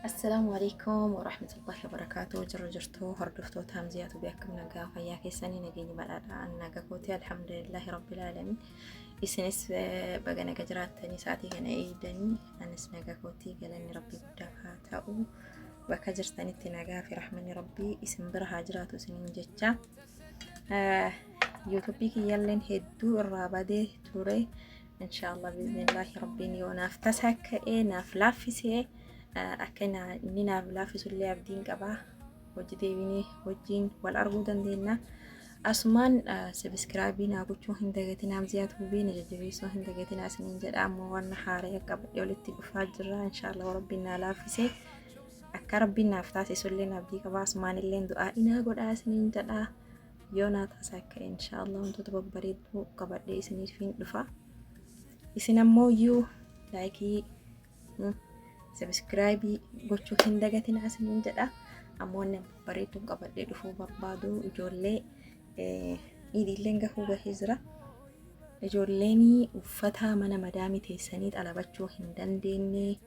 Assalaamu alaikum warahmatullahi wabarakaatuh. Jirru jirtu hordoftoota Hamziyaa Tubii, akkam nagaa fayyaa keessanii? Nageenya badhaadhaa, an naga kooti, alhamdulillahi rabbil alamin. Isinis baga naga jiraattanii sa'aatii kana eegdanii. Anis naga kooti, galanni rabbii guddaaf haa ta'u. Bakka jirtanitti nagaa fi rahmanni rabbii isin bira haa jiraatu isiniin jecha. Yuutuubii kiyyalleen hedduu irraa badee ture. Inshaallah biiznillaahi rabbiin yoo naaf tasa ka'ee naaf laaffisee, akka inni naaf laaffisullee abdiin qaba. Hojii deebinee wajjiin wal arguu dandeenya. Asumaan sabiskiraabii naa gochuu hin dagatinaa, Hamziyaa Tuubii na jajjabeessuu hin dagatinaa isiniin jedha. Ammoo waan haaraa qabadhee walitti dhufaa jirra. Inshaallah rabbiin naa laaffisee akka rabbiin naaf taasisullee abdii qaba. Asumaan illee du'aa inaa godhaa isiniin jedha. Yoo naa taasa akka inshaallah wantoota babbareedduu qabadhee isiniif hin dhufa. Isin ammoo iyyuu laayikii, sabiskiraayibii gochuu hin dagatinaa isiniin jedha. Ammoo inni babbareedduun qabadhee dhufuu barbaadu, ijoollee iidiilleen gahuu gahee jira. Ijoolleen uffata mana madaamii teessanii xalabachuu hin dandeenye,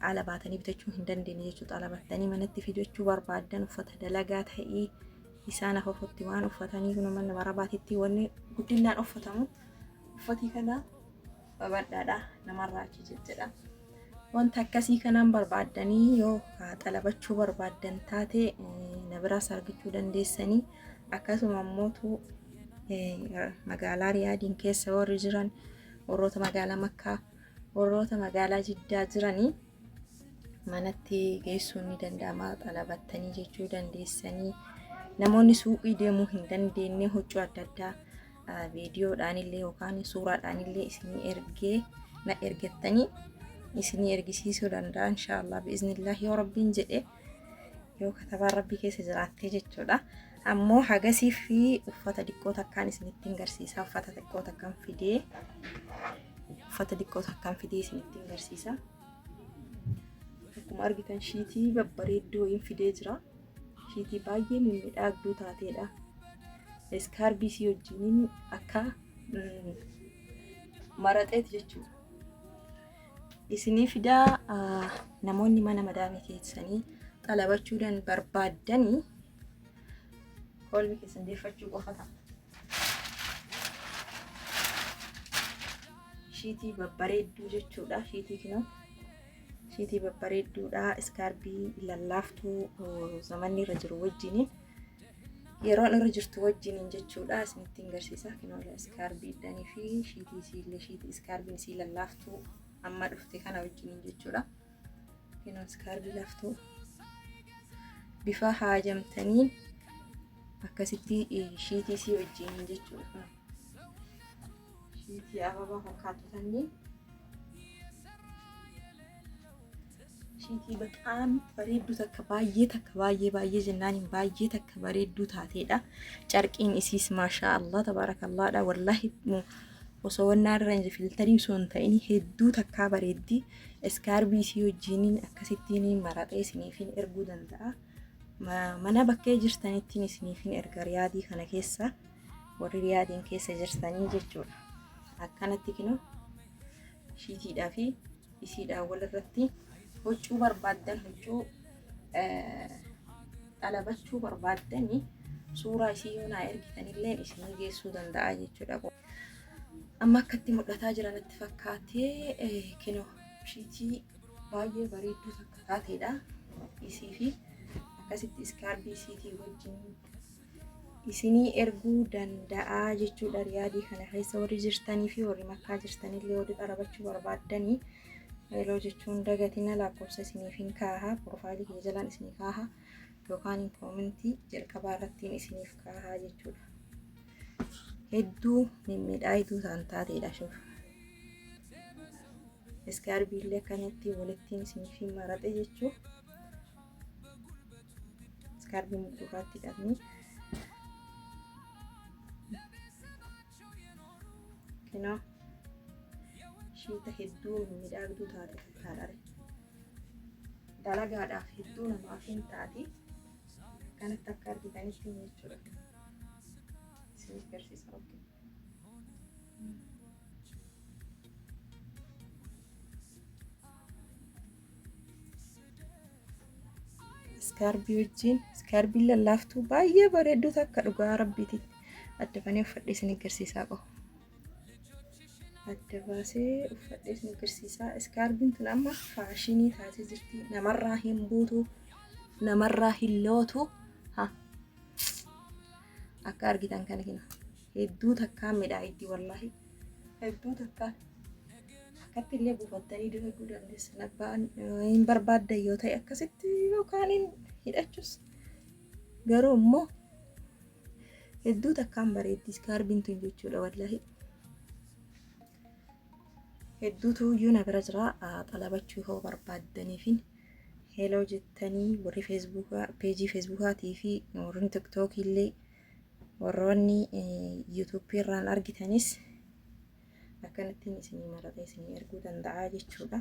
ala baatanii bitachuu hin dandeenye jechuudha. Xalabattanii manatti fidachuu barbaaddan, uffata dalagaa ta'ii isaan afafutti waan uffatanii kun mana marabaatitti wanni guddinaan uffatamu uffatii kana babadhaadha, namarraa achi jejjedha. Wanta akkasii kanaan barbaaddanii yoo xalabachuu barbaaddan taate, na biraas argachuu dandeessanii. Akkasuma ammootu magaalaa Riyaadiin keessa warri jiran, warroota magaalaa Makkaa, warroota magaalaa Jiddaa jiranii manatti geessuun ni danda'ama, xalabattanii jechuu dandeessanii. Namoonni suuqii deemuu hin dandeenye huccuu adda addaa viidiyoodhaan illee yookaan suuraadhaan illee isinii ergee na ergattanii isinii ergisiisuu danda'a, inshaallah biiznillah, yoo rabbiin jedhe, yoo katabaan rabbii keessa jiraattee jechuudha. Ammoo hagasii fi uffata xiqqoo takkaan isinitti hin garsiisa. Uffata xiqqoo takkaan fidee, uffata xiqqoo takkaan fidee isinitti hin garsiisa. Akkuma argitan shiitii babbareedduu wayiin fidee jira. Shiitii baay'ee mimmiidhaagduu taateedha. Iskaarbii isii wajjiniin akka maraxeeti jechuudha. Isinii fidaa, namoonni mana madaamii keessanii xalabachuu barbaaddanii kolmi keessan deeffachuu qofa ta'a. Shiitii babbareedduu jechuudha. Shiitii kinoo shiitii babbareedduudha. Iskaarbii lallaaftuu zamanni irra jiru wajjiniin, yeroon irra jirtu wajjiniin jechuudha. Isinitti hin garsiisa. Kinoo iskaarbii iddanii fi shiitii isiillee, shiitii iskaarbiin isii lallaaftuu amma dhufte kana wajjiniin jechuudha. Kinoo iskaarbii laaftuu bifa haajamtaniin akkasitti shiitii isii wajjiniin jechuudha. Shiitii ababaa fakkaattu sanniin, shiitii baqaan bareedduu takka, baay'ee takka, baay'ee baay'ee jennaaniin baay'ee takka bareedduu taateedha. Carqiin isiis maashaa Allah tabaarakallaadha. Wallaahi osoo wannaa irra hin filtarii osoo hin ta'in hedduu takkaa bareeddi. Iskaarbii isii wajjiniin akkasittiin maraxee isiniifin erguu danda'a. Mana bakkee jirtanittiin isiniifin erga, Riyaadii kana keessa warri Riyaadiin keessa jirtanii jechuudha. Akkanatti kinoo shiitiidhaa fi isiidhaan walirratti huccuu barbaaddan, huccuu xalabachuu barbaaddanii, suuraa isii yoo naa ergitanillee isinii geessuu danda'a jechuudha. Amma akkatti mul'ataa jira natti fakkaatee. Kinoo shiitii baay'ee bareedduu takka taateedha. Isii fi akkasitti iskaarbii isiitii wajjin isinii erguu danda'a jechuudha. Riyaadii kana keessa warri jirtanii fi warri Makkaa jirtanillee, warri xalabachuu barbaaddanii, yeroo jechuun dagatina, lakkoofsa isiniif hin kaaha, profaayilii kiyya jalaan isinii kaaha yookaan koomentii jalqabaa irrattiin isiniif kaaha jechuudha. Hedduu mimmiidhaaytuu ta'an taateedha shuuf. Iskaarbiillee akkanatti walittiin isiniif hin maraxe jechuu. Iskaarbii gurraatti hidhatanii. Kinoo shiita hedduu mimmiidhaagduu taate takkaadha. Dalagaadhaaf hedduu namaaf hin taati. Akkanatti akka argitanitti jechuudha. Isiniif agarsiisa. Okay. Iskaarbii wajjin iskaarbiin lallaaftuu baay'ee bareedduu takka dhugaa rabbiititti adda banee uffadhee isin agarsiisaa qofa. Adda baasee uffadhee isin agarsiisaa. Iskaarbiin tun amma faashinii taatee jirti. Namarraa hin buutu, namarraa hin lootu. Ha. Akka argitan kana kina. Hedduu takkaan midhaayiddi wallaahi. Hedduu takkaan. Akkatti illee buufattanii dalaguu dandeessan. Abbaan hin barbaaddan yoo ta'e akkasitti yookaan hin hidhachus. Garuu immoo hedduu takkaan bareeddi iskaarbiin tun jechuudha wallaahi. Hedduutu iyyuu na bira jira xalabachuu yoo barbaaddaniifin heloo jettanii warri feesbuukaa peejii feesbuukaatii fi warri tiktookii illee warroonni yuutuubii irraan argitanis akkanattiin isinii maratee isinii erguu danda'a jechuudha.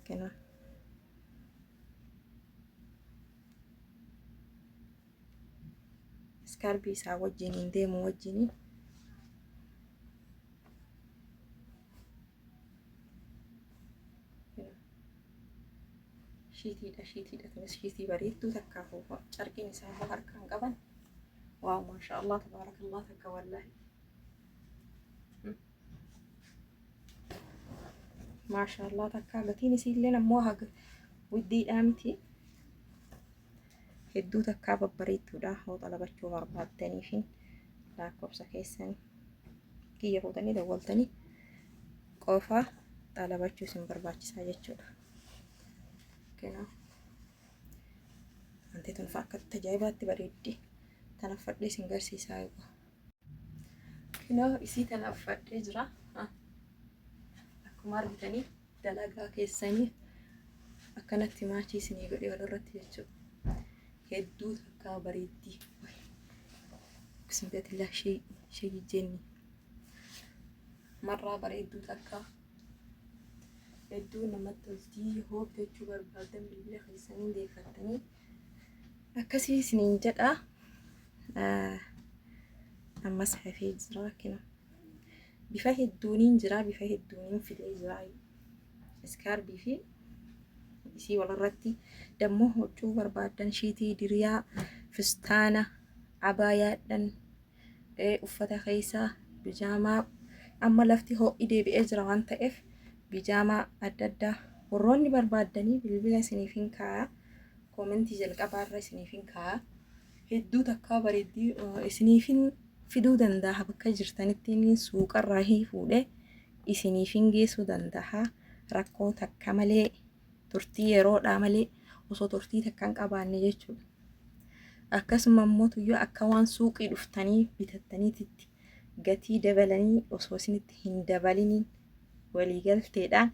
Kana iskaarbii isaa wajjiniin deemu wajjiniin shiitiidha shiitiidha kunis shiitii bareedduu takkaa fuufa carqiin isaa hoo harkaan qaban waaw maasha Allah tabaarakallah takka wallaahi maasha Allah takka gatiin isiilleen ammoo haga widdiidhaa miti hedduu takkaa babbareedduudha hoo xalabachuu barbaaddaniifin lakkoofsa keessan kiyya fuutanii dawwaltanii qofa xalabachuu isin barbaachisaa jechuudha. Kanaaf wanti tun akka tajaa'ibaatti bareeddi. Tana uffadhee isin garsiisaa egaa. Kunoo isii tana uffadhee jira. Akkuma argitanii dalagaa keessanii akkanatti maachii isinii godhee walirratti jechuudha. Hedduu takkaa bareeddi. Bismillah shee jijjeenni. Marraa bareedduu takka. Hedduu namatti toltii hoo bitachuu barbaaddan bilbila keessanii deeffattanii akkasii isiniin jedha. Ammas hafee jira kina. Bifa hedduuniin jira bifa hedduuniin fidee jira. Iskaarbii fi isii walirratti dammoo huccuu barbaaddan shiitii diriyaa fistaana abaayaadhan uffata keessaa bijaamaa amma lafti ho'i deebi'ee jira waan ta'eef bijaamaa adda addaa warroonni barbaaddanii bilbila isiniif hin kaa'a koomentii jalqabaarra isiniif hin kaa'a hedduu takkaa bareeddii isiniif hin fiduu danda'a bakka jirtanitti inni suuqarraa fuudhee isiniif hin geessuu danda'a rakkoo takka malee turtii yeroodhaa malee osoo turtii takka hin qabaanne jechuudha. Akkasuma immoo tuyyuu akka waan suuqii dhuftanii bitattaniititti gatii dabalanii osoo isinitti hin dabaliniin waliigalteedhaan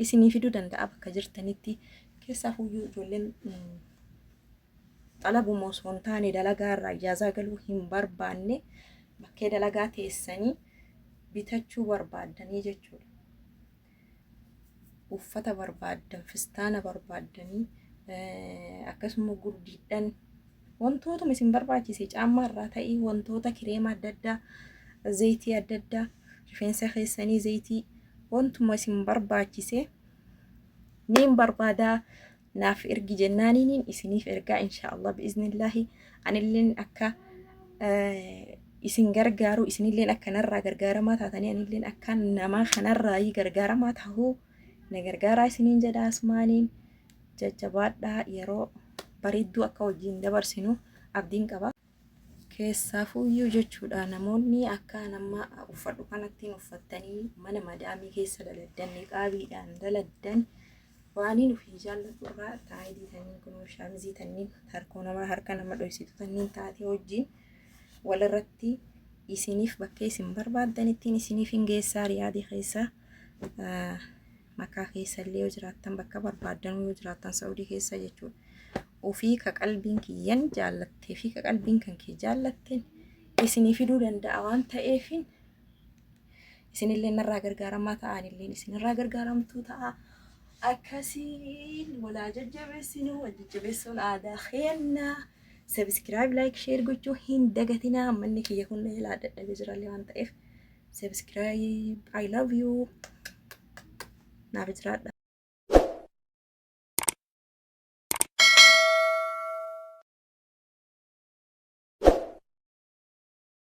isinii fiduu danda'a bakka jirtanitti. Keessaafuyyuu ijoolleen xalabuma osoo hin taane dalagaa irraa ijaazaa galuu hin barbaanne bakkee dalagaa teessanii bitachuu barbaaddanii jechuudha. Uffata barbaaddan, fistaana barbaaddanii, akkasuma gurdiidhaan wantootuma isin barbaachise caammaa irraa ta'ii wantoota kireema adda addaa, zayitii adda addaa, rifeensa keessanii zayitii wantuma isin barbaachise niin barbaadaa naaf ergi jennaaniin isiniif ergaa insha Allah biiznillaahi anilleen akka isin gargaaru isinilleen akka narraa gargaaramaa taatanii anilleen akka nama kanarraa gargaaramaa tahuu na gargaaraa isiniin jedha asumaaniin jajjabaadhaa yeroo bareedduu akka wajjin dabarsinu abdiin qaba. Keessaafuyyuu jechuudha namoonni akka nama uffadhu kanattiin uffattanii mana madaamii keessa daladdan niqaabiidhaan daladdan waaniin ofii jaalladhu irraa taayidii tanniin kunoo shaamizii tanniin harkoo nama harka nama dhoysitu tanniin taatee wajjin walirratti isiniif bakka isin barbaaddanittiin isiniif hin geessaa riyaadii keessa makaa keessa illee yoo jiraattan bakka barbaaddan yoo jiraattan Saa'udii keessa jechuudha. Ofii ka qalbiin kiyyan jaallattee fi ka qalbiin kan kee jaallatteen isinii fiduu danda'a waan ta'eefin isinillee narraa gargaaramaa ta'a anilleen isinirraa gargaaramtuu ta'a. Akkasiin walaa jajjabeessinu wal jajjabeessuun aadaa keennaa. Subscribe, like, share gochuu hin dagatinaa. Manni kiyya kun ilaa dadhabee jirallee waan ta'eef subscribe I love you naaf jiraadha.